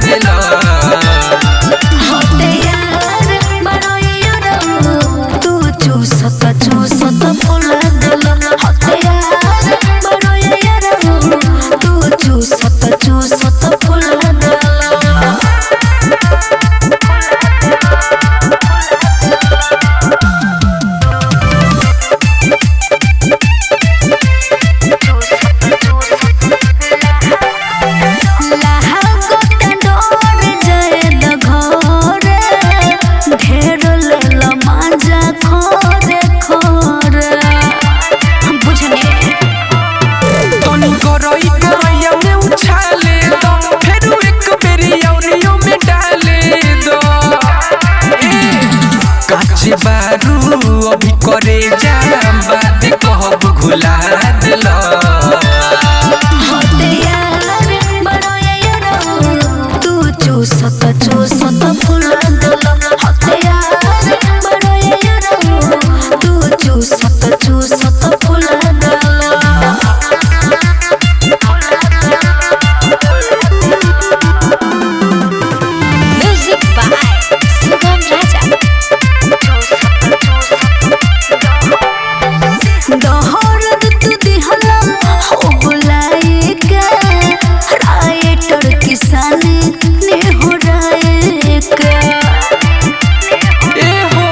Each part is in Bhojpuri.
दिल। होते यार बड़ो यार तू चूसत चूसत फुला दिल। होते यार बड़ो यार तू चूसत चूसत फुला दिल। तनी करई करैया में उछाले दो, फेरू एक बेरी औरियो में डाले दो। ए, काचे बारू अभी करे जा बात कहब घुला दिल। चूसत चूसत फुला दिल। होते यार बड़ो यार तू चूसत चूसत फुला दिल। Music by Sugam Raja. दहरद तू दिहला हो बुलाए के राइटर किसान ने हो राय के। ए हो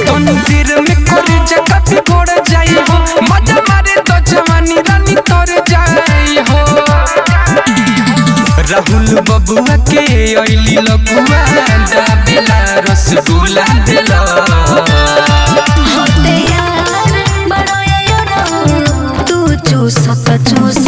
तनी देर में करे जगत बढ़ जाई हो, मजा मारे तो जवानी रानी तर जाई हो। राहुल बबुआ के अइली लगुआ दाबेला रसगुल्ला दिल। होते यार बड़ो यार तू चूसत चूस